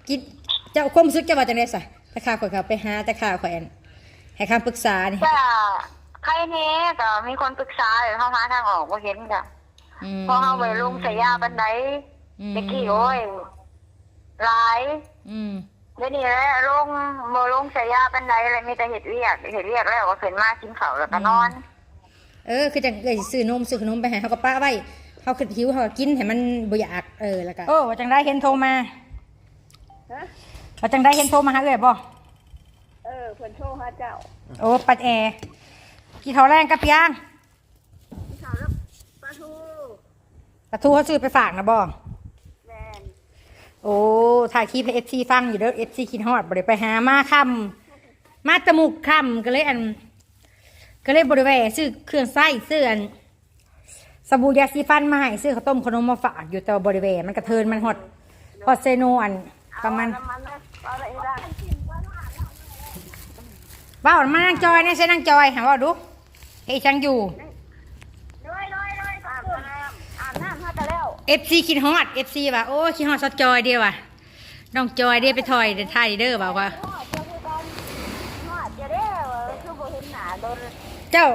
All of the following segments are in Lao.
ກິນ ເຈົ້າ ຄວາມຮູ້ສຶກເຈົ້າວ່າຈັ່ງໃດຊະ? ແຕ່ຂ້າຂ້ອຍເຂົ້າໄປຫາ ແຕ່ຂ້າຂ້ອຍ ອັນ ໃຫ້ຄຳປຶກສານີ້ ກະໄຄແດ່ ກະມີຄົນປຶກສາ ເຮົາຫາທາງອອກບໍ່ເຫັນ ກະ ອືມ ເພາະເຮົາບໍ່ໄດ້ລົງໃຊ້ຢາປານໃດ. ອືມ ແຕ່ກີ້ ໂອ້ຍ ຫຼາຍ. ອືມ ດຽວນີ້ແຫຼະ ລົງ ບໍ່ລົງໃຊ້ຢາປານໃດ ແລ້ວມີແຕ່ເຮັດວຽກ ເຮັດວຽກແລ້ວກໍຂຶ້ນມາກິນເຂົ້າ ແລ້ວກໍນອນ. ອືມ ເອີ ຄືຈັ່ງເອື້ອຍຊື້ນົມ ຊື້ຂະໜົມໄປໃຫ້ ເຮົາກໍປະໄວ້ ເຮົາຄິດຫິວ ເຮົາກໍກິນໃຫ້ມັນບໍ່ຢາກ. ເອີ ແລ້ວກໍ ໂອ້ ວ່າຈັ່ງໃດ ເຫັນໂທມາ? ຮະ? ວ່າຈັ່ງໃດ ເຫັນໂທມາຫາເອື້ອຍບໍ່? ເອີ ເພິ່ນໂທຫາເຈົ້າ. ໂອ້ ປາແອ ກິນເຂົ້າແລງກັບຫຍັງ? ເຂົ້າແລ້ວ ປາທູ ປາທູເຮົາຊື້ໄປຝາກນະບໍ່? ແມ່ນ. ໂອ້ ຖ່າຍຄລິບໃຫ້ເອັຟຊີຟັງຢູ່ເດີ ເອັຟຊີຄິດຮອດ ບໍ່ໄດ້ໄປຫາ ມາຄ່ຳ ມາແຕ່ມຸກຄ່ຳ ກໍເລີຍ ອັນ ກໍເລີຍບໍ່ໄດ້ແວ່ ຊື້ເຄື່ອງໃຊ້ ຊື້ ອັນ ສະບູ ຢາສີຟັນມາໃຫ້ ຊື້ເຂົ້າຕົ້ມເຂົ້າໜົມມາຝາກຢູ່ ແຕ່ວ່າບໍ່ໄດ້ແວ່ ມັນກະເທີນ ມັນຮອດ ຮອດເຊໂນ ອັນ ປະມານ ເອົານ້ຳມັນເລີຍ ເອົາໄດ້ອີກແລ້ວ ເວົ້ານຳນາງຈອຍແດ່ ໃສ່ນາງຈອຍຫາເວົ້າດູ ເຮັດຫຍັງຢູ່? ໂດຍ ໂດຍ ໂດຍ ອາບນ້ຳ ອາບນ້ຳຫາກະແລ້ວ ເອັຟຊີຄິດຮອດ ເອັຟຊີວ່າ ໂອ້ ຄິດຮອດສາວຈອຍເດ້ວ່າ ນ້ອງຈອຍເດ້ ໄປຖ່າຍ ຖ່າຍເດີວ່າ ວ່າ ຮອດເຈົ້າຄືກັນ ຮອດເຈົ້າເດ້ ຄືບໍ່ເຫັນໜ້າດົນ ເຈົ້າ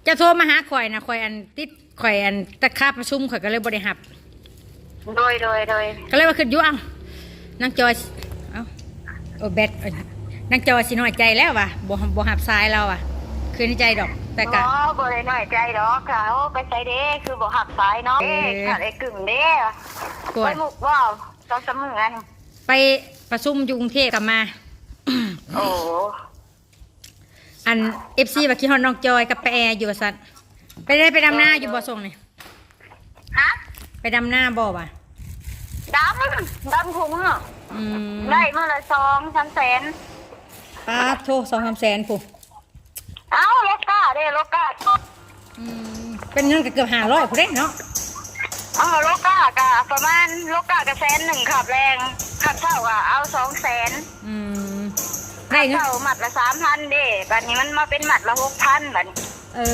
ເຈົ້າໂທມາຫາຂ້ອຍນະ ຂ້ອຍ ອັນ ຕິດ ຂ້ອຍ ອັນ ແຕ່ຄາປະຊຸມ ຂ້ອຍກໍເລີຍບໍ່ໄດ້ຮັບ. ໂດຍ ໂດຍ ໂດຍ ກໍເລີຍວ່າຄິດຢູ່ ອ້າວ ນາງຈອຍ ເອົ້າ ໂອ ແບັດ ເອີ້ຍ ນາງຈອຍຊິນ້ອຍໃຈແລ້ວວ່າ ບໍ່ ບໍ່ຮັບສາຍລາວວ່າ ຄືໃນໃຈດອກ ແຕ່ກະ ບໍ່ ບໍ່ໄດ້ນ້ອຍໃຈດອກ ກະ ໂອ້ ໄປໃສເດ້ ຄືບໍ່ຮັບສາຍເນາະ ເອີ ເອີ ຂາດໄອ້ກຶ້ມເດ້ ໄປມຸກບໍ່ ສອງສາມມື້ອັນ ໄປປະຊຸມຢູ່ກຸງເທບກັບມາ. ໂອ້ ອັນ ເອັຟຊີວ່າຄິດຮອດນ້ອງຈອຍກັບປາແອຢູ່ວ່າຊັ້ນ ໄປໄດ້ ໄປດຳນາຢູ່ບໍ່ຊ່ວງນີ້? ຮະ? ໄປດຳນາບໍ່ວະ? ດຳ ດຳທຸ່ງເນາະ ອືມ ໄດ້ມື້ລະສອງສາມແສນ ປາດໂທ ສອງສາມແສນພຸ້ນ ເອົ້າ ລົດກ້າເດ້ ລົດກ້າ ອືມ ເປັນເງິນກໍເກືອບຫ້າຮ້ອຍພຸ້ນເດ້ເນາະ ເອີ ລົດກ້າກະປະມານ ລົດກ້າກະແສນໜຶ່ງ ຄາບແລງ ຄາບເຊົ້າກະເອົາສອງແສນ ອືມ ໄດ້ເງິນ ເຊົ້າມັດລະສາມພັນເດ້ ບາດນີ້ມັນມາເປັນມັດລະຫົກພັນ ບາດນີ້ ເອີ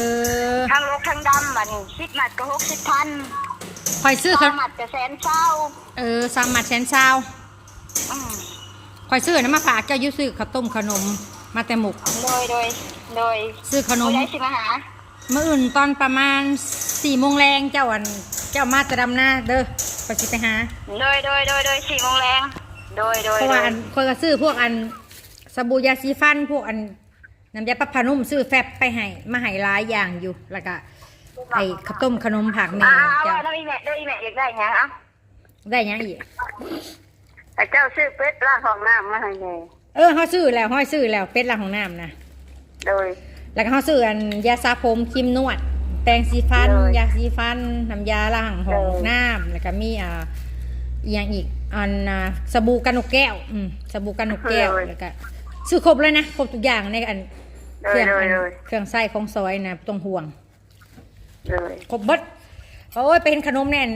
ທັງລົດທັງດຳ ບາດນີ້ສິບມັດກະຫົກສິບພັນ ຂ້ອຍຊື້ ສາມມັດກະແສນຊາວ ເອີ ສາມມັດແສນຊາວ ອືມ ຂ້ອຍຊື້ນັ້ນມາຝາກເຈົ້າຢູ່ ຊື້ເຂົ້າຕົ້ມເຂົ້າໜົມມາແຕ່ມຸກ ໂດຍ ໂດຍ ໂດຍ ຊື້ເຂົ້າໜົມ ມື້ໃດຊິມາຫາ? ມື້ອື່ນຕອນປະມານສີ່ໂມງແລງ ເຈົ້າ ອັນ ເຈົ້າມາແຕ່ດຳນາເດີ ຂ້ອຍຊິໄປຫາ ໂດຍ ໂດຍ ໂດຍ ໂດຍ ສີ່ໂມງແລງ ໂດຍ ໂດຍ ເພາະວ່າ ໂດຍ ອັນ ຂ້ອຍກໍຊື້ພວກ ອັນ ສະບູ ຢາສີຟັນ ພວກ ອັນ ນ້ຳຢາປັບຜ້ານຸ້ມ ຊື້ແຟັບໄປໃຫ້ ມາໃຫ້ຫຼາຍຢ່າງຢູ່ ແລ້ວກະ ໄອ້ເຂົ້າຕົ້ມເຂົ້າໜົມຝາກແມ່ ອ່າ ເຈົ້າ ວ່ານຳອີ່ແມ່ເດີ ອີ່ແມ່ຢາກໄດ້ຫຍັງ ເອົ້າ ໄດ້ຫຍັງອີກ? ເຈົ້າຊື້ເປັດລ້າງຫ້ອງນ້ຳມາໃຫ້ແດ່ ເອີ ເຮົາຊື້ແລ້ວ ເຮົາຊື້ແລ້ວ ເປັດລ້າງຫ້ອງນ້ຳນະ ໂດຍ ແລ້ວກໍເຮົາຊື້ ອັນ ຢາສະຜົມ ຄຣີມນວດ ແປງສີຟັນ ໂດຍ ຢາສີຟັນ ນ້ຳຢາລ້າງຫ້ອງ ໂດຍ ນ້ຳ ແລ້ວກໍມີ ອ່າ ອີ່ຫຍັງອີກ ອັນ ອ່າ ສະບູກັນນົກແກ້ວ ອືມ ສະບູກັນນົກແກ້ວ ໂດຍ ແລ້ວກໍຊື້ຄົບເລີຍນະ ຄົບທຸກຢ່າງໃນ ອັນ ໂດຍ ເຄື່ອງ ໂດຍ ອັນ ໂດຍ ເຄື່ອງໃຊ້ຂອງສອຍນະ ບໍ່ຕ້ອງຫ່ວງ ໂດຍ ຄົບເບິດ ໂອ້ຍ ໄປເຫັນຂະໜົມໃນ ອັນ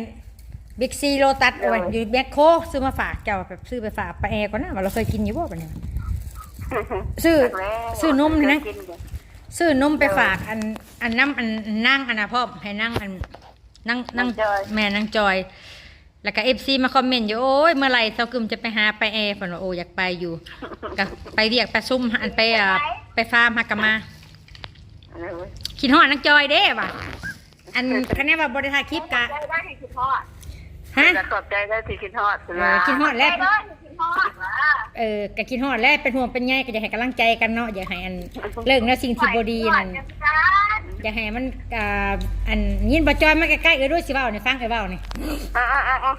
ບິກຊີ ໂລຕັສ ໂດຍ ໂອ້ຍ ຢູ່ແມັກໂຄ ຊື້ມາຝາກເຈົ້າ ແບບຊື້ໄປຝາກປາແອກ່ອນນະ ວ່າລາວເຄີຍກິນຢູ່ບໍ່ ບາດນີ້ ຊື້ ຊື້ນົມນີ້ນະ ຊື້ນົມໄປຝາກ ໂດຍ ອັນ ອັນ ນຳ ອັນ ນາງ ອັນນະ ພ້ອມ ໃຫ້ນາງ ອັນ ນາງ ນາງ ແມ່ນນາງຈອຍ ແລ້ວກໍເອັຟຊີມາຄອມເມັນຢູ່ ໂອ້ຍ ເມື່ອໃດເຊົາກຶມຈະໄປຫາປາແອ ເພິ່ນວ່າ ໂອ້ ຢາກໄປຢູ່ ກໍໄປວຽກປະຊຸມ ອັນ ໄປ ອ່າ ໄປຟາມ ຫາກະມາ ເອີ ຄິດຮອດນາງຈອຍເດ້ວ່າ ອັນ ຄັນແນວວ່າບໍ່ໄດ້ຖ່າຍຄລິບກະ ຂອບໃຈເດີທີ່ຄິດຮອດ ຮະ? ຂອບໃຈເດີທີ່ຄິດຮອດ ເອີ ເພິ່ນວ່າ ຄິດຮອດແລ້ວ ຂອບໃຈເດີທີ່ຄິດຮອດ ເອີ ກໍຄິດຮອດແຫຼະ ເປັນຫ່ວງເປັນໃຍ ກໍຢາກໃຫ້ກຳລັງໃຈກັນເນາະ ຢາກໃຫ້ ອັນ ເລີກແນວສິ່ງທີ່ບໍ່ດີນັ້ນ ຢາກໃຫ້ມັນ ອ່າ ອັນ ຍິນບໍ່ ຈອຍມາໃກ້ໆ ເອີ ດູຊິເວົ້າໃຫ້ຟັງ ເອີ ເວົ້ານີ້ ເອີໆ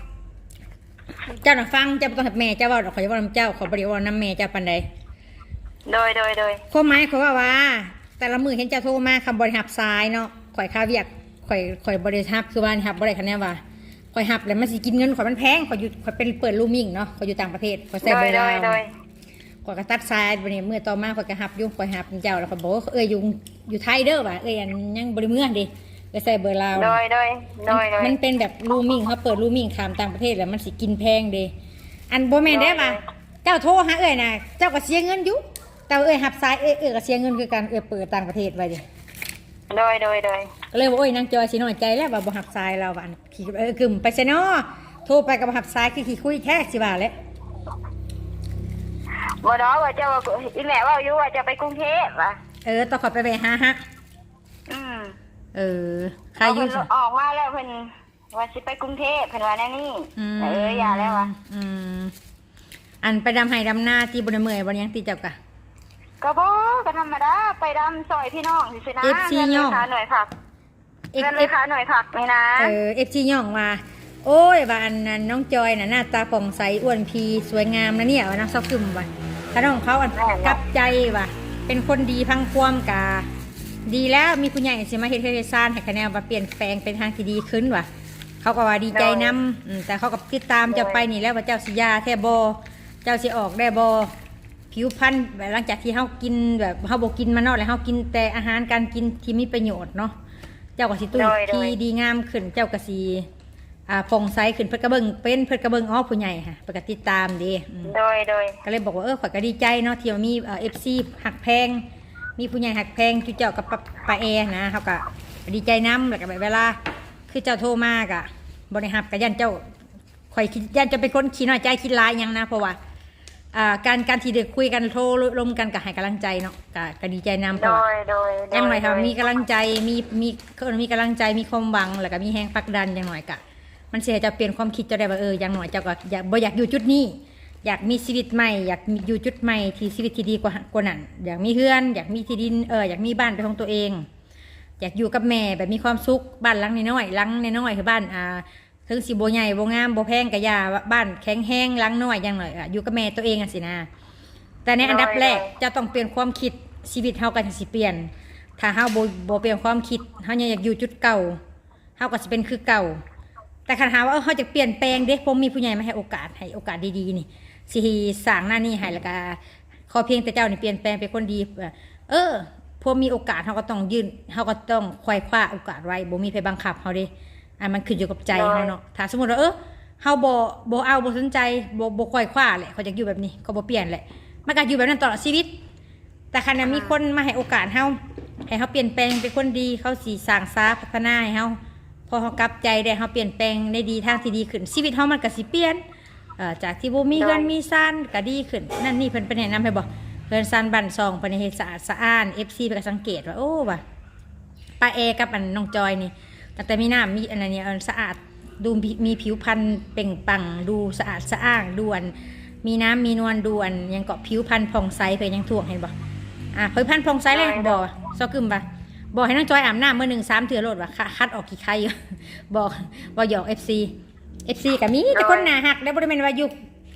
ໆໆ ເຈົ້ານະຟັງ ເຈົ້າບໍ່ຕ້ອງໃຫ້ແມ່ເຈົ້າເວົ້າດອກ ຂ້ອຍຈະເວົ້ານຳເຈົ້າ ຂ້ອຍບໍ່ໄດ້ເວົ້ານຳແມ່ເຈົ້າປານໃດ ໂດຍໆໆ ຄວາມໝາຍຂ້ອຍເວົ້າວ່າ ແຕ່ລະມື້ເຫັນເຈົ້າໂທມາ ຄຳບໍ່ໄດ້ຮັບສາຍເນາະ ຂ້ອຍຄາວຽກ ຂ້ອຍ ຂ້ອຍບໍ່ໄດ້ຮັບ ຄືວ່າຮັບບໍ່ໄດ້ ຄະແນນວ່າ ຂ້ອຍຮັບແລ້ວມັນຊິກິນເງິນຂ້ອຍ ມັນແພງ ຂ້ອຍຢູ່ ຂ້ອຍເປັນ ເປີດລູມມິງເນາະ ຂ້ອຍຢູ່ຕ່າງປະເທດ ຂ້ອຍໃຊ້ເບີລາວ ໂດຍໆໆ ຂ້ອຍກໍຕັດສາຍ ບັດນີ້ມື້ຕໍ່ມາຂ້ອຍກໍຮັບຢູ່ ຂ້ອຍຮັບເຈົ້າ ແລ້ວຂ້ອຍບອກ ເອີຍ ຢູ່ ຢູ່ໄທເດີວ່າ ເອີຍ ອັນ ຍັງບໍ່ໄດ້ເມືອເດ້ ເອີຍ ໃຊ້ເບີລາວ ໂດຍໆໆ ມັນ ມັນເປັນແບບລູມມິງ ເຮົາເປີດລູມມິງຂ້າມຕ່າງປະເທດ ແລ້ວມັນຊິກິນແພງເດ້ ອັນ ບໍ່ແມ່ນໄດ້ວ່າ ໂດຍໆ ເຈົ້າໂທຫາເອື້ອຍນະ ເຈົ້າກໍເສຍເງິນຢູ່ ແຕ່ວ່າເອື້ອຍຮັບສາຍ ເອື້ອຍ ເອື້ອຍກໍເສຍເງິນຄືກັນ ເອື້ອຍເປີດຕ່າງປະເທດໄວ້ເດ້ ໂດຍໆໆ ກໍເລີຍວ່າ ໂອ້ຍ ນາງຈອຍຊິນ້ອຍໃຈແລ້ວວ່າບໍ່ຮັບສາຍລາວ ວ່າ ອັນ ເອີ ກຶມໄປໃສນໍ ໂທໄປກໍບໍ່ຮັບສາຍ ຄືຂີ້ຄຸຍແທ້ ຊິວ່າແຫຼະ ບໍ່ດອກ ວ່າເຈົ້າ ອີແມ່ເວົ້າຢູ່ວ່າເຈົ້າໄປກຸງເທບວ່າ. ເອີ ຕ້ອງຂ້ອຍໄປແວ່ຫາຮະ. ອືມ ເອີ ໃຄຢູ່. ເພິ່ນອອກມາແລ້ວ ເພິ່ນວ່າຊິໄປກຸງເທບ ເພິ່ນວ່າແນວນີ້. ອືມ ເອີ ຢ່າແລ້ວວ່າ. ອືມ ອັນໄປດຳໄຮ່ດຳນາຕິ ບໍ່ໄດ້ເມື່ອຍບໍ່ຫຍັງຕິເຈົ້າກະ? ກໍບໍ່ ກໍທຳມະດາ ໄປດຳຊ່ອຍພີ່ນ້ອງຊື່ໆນະ. ເອັຟຊີຍ້ອງ ເງິນເລີຍຄ່າໜ່ວຍຜັກ ເອັຟ ເງິນເລີຍຄ່າໜ່ວຍຜັກນີ້ນະ. ເອີ ເອັຟຊີຍ້ອງວ່າ ໂອ້ຍ ວ່າອັນນັ້ນ ນ້ອງຈອຍນະ ໜ້າຕາຜ່ອງໃສ ອ້ວນພີ ສວຍງາມນະເນຍ ວ່ານາງຊອກກຶມວ່າ ຖ້ານ້ອງເຂົາອັນ ແມ່ນ ກັບໃຈວ່າ ເປັນຄົນດີພັງຄວາມກະດີແລ້ວ ມີຜູ້ໃຫຍ່ຊິມາເຮັດເຮືອນເຮັດຊານໃຫ້ ຄະແນນວ່າປ່ຽນແປງໄປທາງທີ່ດີຂຶ້ນວ່າ ເຂົາກໍວ່າດີໃຈນຳ. ໂດຍ ອືມ ແຕ່ເຂົາກໍຕິດຕາມເຈົ້າໄປນີ້ແຫຼະ ວ່າເຈົ້າຊິຢ່າແທ້ບໍ່ ເຈົ້າຊິອອກໄດ້ບໍ່? ຜິວພັນ ແບບຫຼັງຈາກທີ່ເຮົາກິນ ແບບເຮົາບໍ່ກິນມາເນາະ ແລ້ວເຮົາກິນແຕ່ອາຫານການກິນທີ່ມີປະໂຫຍດເນາະ ເຈົ້າກໍຊິຕຸ້ຍ ໂດຍ ໂດຍ ທີ່ດີງາມຂຶ້ນ ເຈົ້າກໍຊິ ອ່າ ຜ່ອງໃສຂຶ້ນ. ເພິ່ນກໍເບິ່ງເປັນ ເພິ່ນກໍເບິ່ງ ອໍ ຜູ້ໃຫຍ່ຫັ້ນ ເພິ່ນກໍຕິດຕາມເດ້. ອືມ ໂດຍ ໂດຍ ກໍເລີຍບອກວ່າ ເອີ ຂ້ອຍກໍດີໃຈເນາະ ທີ່ວ່າມີ ເອີ ເອັຟຊີຮັກແພງ ມີຜູ້ໃຫຍ່ຮັກແພງຄືເຈົ້າກັບປາ ປາແອນະ ເຮົາກໍດີໃຈນຳ. ແລ້ວກໍແບບເວລາຄືເຈົ້າໂທມາກໍບໍ່ໄດ້ຮັບ ກໍຢ້ານເຈົ້າ ຂ້ອຍຄິດ ຢ້ານຈະເປັນຄົນຂີ້ນ້ອຍໃຈ ຄິດຫຼາຍຫຍັງນະ ເພາະວ່າ ອ່າ ການ ການທີ່ໄດ້ຄຸຍກັນ ໂທລົມກັນ ກໍໃຫ້ກຳລັງໃຈເນາະ ກໍ ກໍດີໃຈນຳ. ເພາະວ່າ ໂດຍ ໂດຍ ຢ່າງໜ້ອຍ ໂດຍ ຖ້າມີກຳລັງໃຈ ມີ ມີ ເອີ້ນມີກຳລັງໃຈ ມີຄວາມຫວັງ ແລ້ວກໍມີແຮງຜັກດັນ ຢ່າງໜ້ອຍກໍ ມັນຊິໃຫ້ເຈົ້າປ່ຽນຄວາມຄິດເຈົ້າໄດ້ວ່າ ເອີ ຢ່າງໜ້ອຍເຈົ້າກໍຢາກ ບໍ່ຢາກຢູ່ຈຸດນີ້ ຢາກມີຊີວິດໃໝ່ ຢາກຢູ່ຈຸດໃໝ່ທີ່ ຊີວິດທີ່ດີກວ່າ ກວ່ານັ້ນ ຢາກມີເຮືອນ ຢາກມີທີ່ດິນ ເອີ ຢາກມີບ້ານເປັນຂອງຕົວເອງ ຢາກຢູ່ກັບແມ່ແບບມີຄວາມສຸກ ບ້ານຫຼັງນ້ອຍໆ ຫຼັງນ້ອຍໆ ຄືບ້ານ ອ່າ ເຖິງຊິບໍ່ໃຫຍ່ບໍ່ງາມບໍ່ແພງກໍຢ່າ ບ້ານແຂງແຮງຫຼັງນ້ອຍ ຢ່າງໜ້ອຍກໍຢູ່ກັບແມ່ຕົວເອງຈັ່ງຊີ້ນະ. ແຕ່ໃນອັນດັບແລກ ໂດຍ ໂດຍ ເຈົ້າຕ້ອງປ່ຽນຄວາມຄິດ ຊີວິດເຮົາກໍຊິປ່ຽນ. ຖ້າເຮົາບໍ່ ບໍ່ປ່ຽນຄວາມຄິດ ເຮົາຍັງຢາກຢູ່ຈຸດເກົ່າ ເຮົາກໍຊິເປັນຄືເກົ່າ. ແຕ່ຄັນຫາວ່າ ເອີ ເຮົາຈະປ່ຽນແປງເດ້ ເພາະມີຜູ້ໃຫຍ່ມາໃຫ້ໂອກາດ ໃຫ້ໂອກາດດີໆນີ້ ຊິສ້າງນັ້ນນີ້ໃຫ້ ແລ້ວກໍ ຂໍພຽງແຕ່ເຈົ້ານີ້ປ່ຽນແປງເປັນຄົນດີ. ເອີ ພວກມີໂອກາດເຮົາກໍຕ້ອງຍື່ນ ເຮົາກໍຕ້ອງໄຂວ່ຄວ້າໂອກາດໄວ້ ບໍ່ມີໃຜບັງຄັບເຮົາເດ້. ອັນມັນຂຶ້ນຢູ່ກັບໃຈເຮົາເນາະ. ໂດຍ ຖ້າສົມມຸດວ່າ ເອີ ເຮົາບໍ່ ບໍ່ເອົາ ບໍ່ສົນໃຈ ບໍ່ ບໍ່ໄຂວ່ຄວ້າແຫຼະ ຂ້ອຍຢາກຢູ່ແບບນີ້ ຂ້ອຍບໍ່ປ່ຽນແຫຼະ ມັນກໍຢູ່ແບບນັ້ນຕະຫຼອດຊີວິດ. ແຕ່ຄັນວ່າມີຄົນມາໃຫ້ໂອກາດເຮົາ ໃຫ້ເຮົາປ່ຽນແປງເປັນຄົນດີ ເຂົາຊິສ້າງສາພັດທະນາໃຫ້ເຮົາ ພໍເຮົາກັບໃຈໄດ້ ເຮົາປ່ຽນແປງໃນດີ ທາງທີ່ດີຂຶ້ນ ຊີວິດເຮົາມັນກໍຊິປ່ຽນ. ເອີ ຈາກທີ່ບໍ່ມີເຮືອນ ໂດຍ ມີຊານກໍດີຂຶ້ນ ນັ້ນນີ້ເພິ່ນໄປແນະນຳໃຫ້ບໍ່ ເຮືອນຊານບ້ານຊ່ອງ ເພິ່ນເຮັດສະອາດສະອ້ານ ເອັຟຊີ ເພິ່ນກໍສັງເກດວ່າ ໂອ້ ວ່າປ້າແອກັບອັນນ້ອງຈອຍນີ້ ຕັ້ງແຕ່ມີນ້ຳ ມີອັນນັ້ນນີ້ ອັນສະອາດ ດູມີ ມີຜິວພັນເປັ່ງປັງ ດູສະອາດສະອ້າງ ດູອັນມີນ້ຳມີນວນ ດູອັນຫຍັງເກາະ ຜິວພັນຜ່ອງໃສ ເພິ່ນຍັງທ້ວງ ເຫັນບໍ່? ອ່າ ຜິວພັນຜ່ອງໃສເລີຍ ບໍ່ ຊອກຶມວ່າ ບໍ່ໃຫ້ນ້ອງຈອຍອາບນ້ຳມື້ໜຶ່ງສາມເທື່ອໂລດວ່າ ຄ- ຄັດອອກຂີ້ໄຄຢູ່ ບໍ່ ບໍ່ຫຍອກ ເອັຟຊີ ເອັຟຊີກໍມີແຕ່ຄົນໜ້າຮັກເດ້ ບໍ່ໄດ້ແມ່ນວ່າຢູ່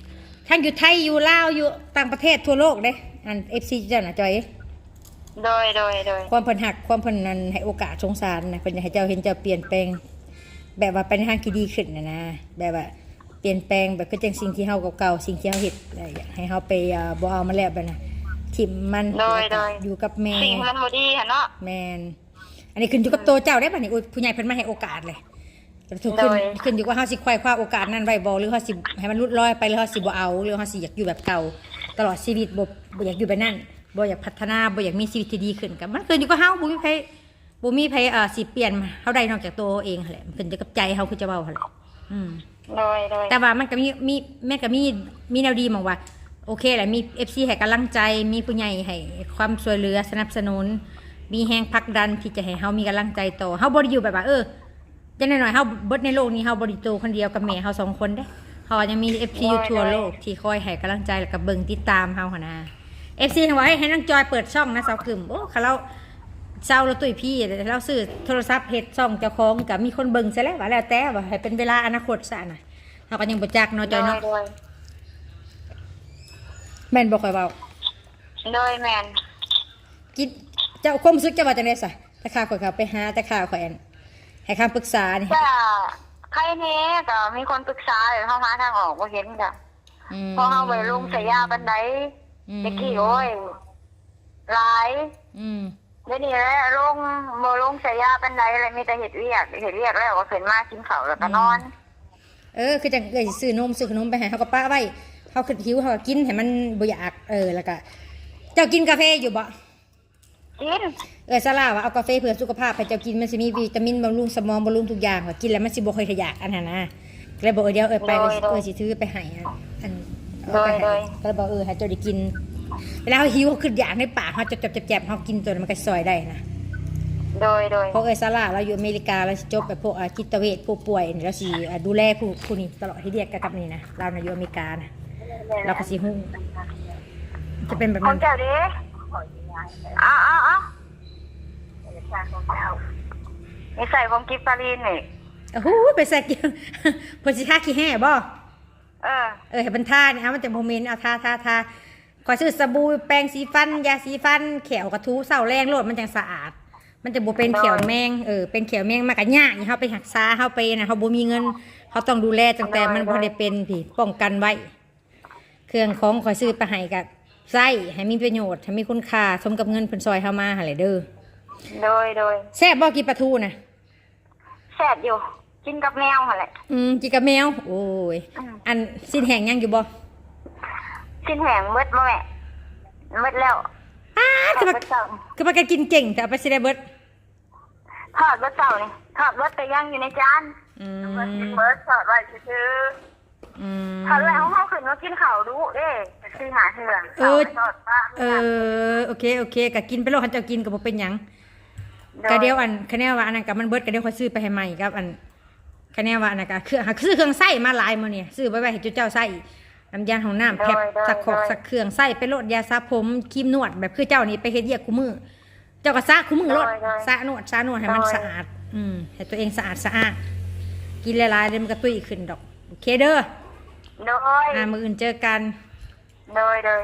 ທັງຢູ່ໄທ ຢູ່ລາວ ຢູ່ຕ່າງປະເທດ ທົ່ວໂລກເດ້ ອັນ ເອັຟຊີ ເຈົ້ານະຈອຍ. ໂດຍ ໂດຍ ໂດຍ ຄວາມເພິ່ນຮັກ ຄວາມເພິ່ນນັ້ນໃຫ້ໂອກາດ ສົງສານນະ ເພິ່ນຢາກໃຫ້ເຈົ້າເຫັນເຈົ້າປ່ຽນແປງ ແບບວ່າໄປໃນທາງທີ່ດີຂຶ້ນນະນະ ແບບວ່າປ່ຽນແປງ ແບບຄືຈັ່ງສິ່ງທີ່ເຮົາເກົ່າໆ ສິ່ງທີ່ເຮົາເຮັດ ຢາກໃຫ້ເຮົາໄປ ເອີ ບໍ່ເອົາມັນແລ້ວ ແບບນັ້ນ ຖິ້ມມັນ ໂດຍ ແລ້ວກໍ ໂດຍ ຢູ່ກັບແມ່ ສິ່ງທີ່ມັນບໍ່ດີຫັ້ນເນາະ. ແມ່ນ ອັນນີ້ຂຶ້ນຢູ່ກັບໂຕເຈົ້າເດ້ ບັດນີ້ ໂອ້ຍ ຜູ້ໃຫຍ່ເພິ່ນມາໃຫ້ໂອກາດເລີຍ ໂດຍ ຂຶ້ນ ຂຶ້ນຢູ່ວ່າເຮົາຊິໄຂວ່ຄວ້າໂອກາດນັ້ນໄວ້ບໍ່ ຫຼືເຮົາຊິໃຫ້ມັນຫຼຸດລອຍໄປ ຫຼືເຮົາຊິບໍ່ເອົາ ຫຼືເຮົາຊິຢາກຢູ່ແບບເກົ່າຕະຫຼອດຊີວິດ ບໍ່ ບໍ່ຢາກຢູ່ແບບນັ້ນ ບໍ່ຢາກພັດທະນາ ບໍ່ຢາກມີຊີວິດທີ່ດີຂຶ້ນ ກໍມັນຂຶ້ນຢູ່ກັບເຮົາ ບໍ່ມີໃຜ ບໍ່ມີໃຜ ເອີ ຊິປ່ຽນເຮົາໄດ້ນອກຈາກໂຕເຮົາເອງຫັ້ນແຫຼະ ມັນຂຶ້ນຢູ່ກັບໃຈເຮົາ ຄືເຈົ້າເວົ້າຫັ້ນແຫຼະ. ອືມ ໂດຍ ໂດຍ ແຕ່ວ່າມັນກໍມີ ມີ ແມ່ນກໍມີ ມີແນວດີໝ່ອງວ່າ ໂອເຄແຫຼະ ມີເອັຟຊີໃຫ້ກຳລັງໃຈ ມີຜູ້ໃຫຍ່ໃຫ້ຄວາມຊ່ວຍເຫຼືອສະໜັບສະໜູນ ມີແຮງຜັກດັນທີ່ຈະໃຫ້ເຮົາມີກຳລັງໃຈຕໍ່ ເຮົາບໍ່ໄດ້ຢູ່ແບບວ່າ ເອີ ຢ່າງໜ້ອຍໆ ເຮົາເບິດໃນໂລກນີ້ ເຮົາບໍ່ໄດ້ໂຕຄົນດຽວກັບແມ່ເຮົາສອງຄົນເດ້ ເຮົາຍັງມີເອັຟຊີຢູ່ທົ່ວໂລກທີ່ຄອຍໃຫ້ກຳລັງໃຈ ແລ້ວກໍເບິ່ງຕິດຕາມເຮົາຫັ້ນນະ. ເອັຟຊີ ເຫັນວ່າ ເອີຍ ໃຫ້ນາງຈອຍເປີດຊ່ອງນະ ຊາວກຶມ ໂອ້ ຄັນລາວເຊົາລາວຕຸ້ຍພີ ລາວຊື້ໂທລະສັບເຮັດຊ່ອງເຈົ້າຂອງ ກໍມີຄົນເບິ່ງຊະແລ້ວ ວ່າແລ້ວແຕ່ ວ່າໃຫ້ເປັນເວລາອະນາຄົດຊະນະ ເຮົາກໍຍັງບໍ່ຈັກເນາະ ຈອຍເນາະ. ໂດຍ ໂດຍ ແມ່ນບໍ່ຂ້ອຍເວົ້າ? ໂດຍ ແມ່ນ. ກິນ ເຈົ້າ ຄວາມຮູ້ສຶກເຈົ້າວ່າຈັ່ງໃດຊະ? ແຕ່ຂ່າວຂ້ອຍເຂົ້າໄປຫາ ແຕ່ຂ່າວຂ້ອຍ ອັນ ໃຫ້ຄຳປຶກສານີ້ ກໍໄຄແດ່ ກໍມີຄົນປຶກສາ ເຮົາຫາທາງອອກບໍ່ເຫັນດອກ. ອືມ ເພາະເຮົາບໍ່ໄດ້ລົງໃສ່ຢາປານໃດ ອືມ ແຕ່ກີ້ ໂອ້ຍ ຫຼາຍ ອືມ ດຽວນີ້ແຫຼະ ລົງ ບໍ່ລົງໃສ່ຢາປານໃດ ແລ້ວມີແຕ່ເຮັດວຽກ ເຮັດວຽກແລ້ວກໍຂຶ້ນມາກິນເຂົ້າ ແລ້ວກໍນອນ. ອືມ ເອີ ຄືຈັ່ງເອື້ອຍຊິຊື້ນົມ ຊື້ຂະໜົມໄປໃຫ້ ເຮົາກໍປະໄວ້ ເຮົາຄິດຫິວ ເຮົາກໍກິນໃຫ້ມັນບໍ່ຢາກ. ເອີ ແລ້ວກໍ ເຈົ້າກິນກາເຟຢູ່ບໍ່? ກິນ. ເອື້ອຍສາລາວ່າເອົາກາເຟເພື່ອສຸຂະພາບໃຫ້ເຈົ້າກິນ ມັນຊິມີວິຕາມິນບຳລຸງສະໝອງ ບຳລຸງທຸກຢ່າງ ວ່າກິນແລ້ວມັນຊິບໍ່ຄ່ອຍຢາກ ອັນຫັ້ນນະ ກໍເລີຍບອກ ເອີ ດຽວເອື້ອຍໄປ ໂດຍ ເອື້ອຍຊິຖືໄປໃຫ້ ອັນ ໂດຍ ໂດຍ ກໍເລີຍບອກ ເອີ ໃຫ້ເຈົ້າໄດ້ກິນ ເວລາເຮົາຫິວ ເຮົາຄິດຢາກໃນປາກເຮົາ ແຈບໆໆ ເຮົາກິນໂຕນັ້ນ ມັນກໍຊ່ອຍໄດ້ນະ. ໂດຍ ໂດຍ ເພາະເອື້ອຍສາລາລາວຢູ່ອາເມລິກາ ລາວຊິຈົບໄປພວກ ອາ ຈິດຕະເວດ ຜູ້ປ່ວຍນີ້ ລາວຊິ ອາ ດູແລຜູ້ ຜູ້ນີ້ຕະຫຼອດ ເຮັດວຽກກັບນີ້ນະ. ລາວນະຢູ່ອາເມລິການະ ລາວກໍຊິຮູ້ ຈະເປັນແບບນັ້ນ. ຂອງເຈົ້າເດ້? ເອົາໆໆ ນີ້ໃສ່ຂອງກິບຊາລີນນີ້. ໂອ້ໂຫ ໄປໃສ່ກິບ ເພິ່ນຊິທາຂີ້ແຫ້ບໍ່? ເອີ ເອີ ໃຫ້ເພິ່ນທານີ້ ເອົາ ມັນຈັ່ງບໍ່ເໝັນ. ເອົາ ທາ ທາ ທາ. ຂ້ອຍຊື້ສະບູ ແປງສີຟັນ ຢາສີຟັນ ແຂ້ວກໍຖູເຊົ້າແລງໂລດ ມັນຈັ່ງສະອາດ ມັນຈະບໍ່ເປັນແຂ້ວແມງ. ເອີ ເປັນແຂ້ວແມງ ມັນກໍຍາກ ເຮົາໄປຮັກສາ ເຮົາໄປນະ ເຮົາບໍ່ມີເງິນ ເຮົາຕ້ອງດູແລຕັ້ງແຕ່ມັນບໍ່ທັນໄດ້ເປັນພີ້ ປ້ອງກັນໄວ້. ເຄື່ອງຂອງຂ້ອຍຊື້ໄປໃຫ້ກໍໃຊ້ໃຫ້ມີປະໂຫຍດ ໃຫ້ມີຄຸນຄ່າ ສົມກັບເງິນເພິ່ນຊ່ອຍເຮົາມາຫັ້ນແຫຼະເດີ. ໂດຍ ໂດຍ. ແຊບບໍ່ ກິນປາທູນະ? ແຊບຢູ່ ກິນກັບແມວຫັ້ນແຫຼະ. ອືມ ກິນກັບແມວ. ໂອ້ຍ ອັນ ຊີ້ນແຫ້ງຍັງຢູ່ບໍ່? ຊີ້ນແຫ້ງເບິດບໍ່ແມ່? ເບິດແລ້ວ. ອ້າ ຄືວ່າ ຄືວ່າກັນກິນເກັ່ງແທ້ ເອົາໄປຊິໄດ້ເບິດ? ທອດເບິດເຊົ້ານີ້ ທອດເບິດແຕ່ຍັງຢູ່ໃນຈານ. ອືມ ເບິດ ທອດໄວ້ຊື່ໆ. ອືມ ຖ້າເອື້ອຍຂອງເຮົາຂຶ້ນມາກິນເຂົ້າດຸເດ້ ສີ່ຫ້າເທື່ອ. ເອີ ເອີ ໂອເຄ ໂອເຄ ກະກິນໄປໂລດ ຄັນເຈົ້າກິນກະບໍ່ເປັນຫຍັງ. ກະດຽວອັນ ຄະແນນວ່າອັນນັ້ນກະມັນເບິດ ກະດຽວຂ້ອຍຊື້ໄປໃຫ້ໃໝ່ກັບອັນ ຄະແນນວ່າອັນນັ້ນກະເຄື່ອງ ຫາຊື້ເຄື່ອງໃຊ້ມາຫຼາຍມື້ນີ້ ຊື້ໄວ້ໄວ້ໃຫ້ເຈົ້າໃຊ້ ນ້ຳຢາຫ້ອງນ້ຳ ແພັດ ຊັກຄອກຊັກເຄື່ອງ ໃຊ້ໄປໂລດ ຢາສະຜົມ ຄຣີມນວດ ແບບຄືເຈົ້ານີ້ໄປເຮັດວຽກຄູ່ມື້ ເຈົ້າກໍສະຄູ່ມື້ໂລດ ສະນວດ ສະນວດໃຫ້ມັນສະອາດ. ອືມ ໃຫ້ຕົວເອງສະອາດສະອ້າງ ກິນຫຼາຍໆ ດຽວມັນກໍຕຸ້ຍຂຶ້ນດອກ. ໂອເຄເດີ. ໂດຍ ອ່າ ມື້ອື່ນເຈີກັນ. ໂດຍ ໂດຍ.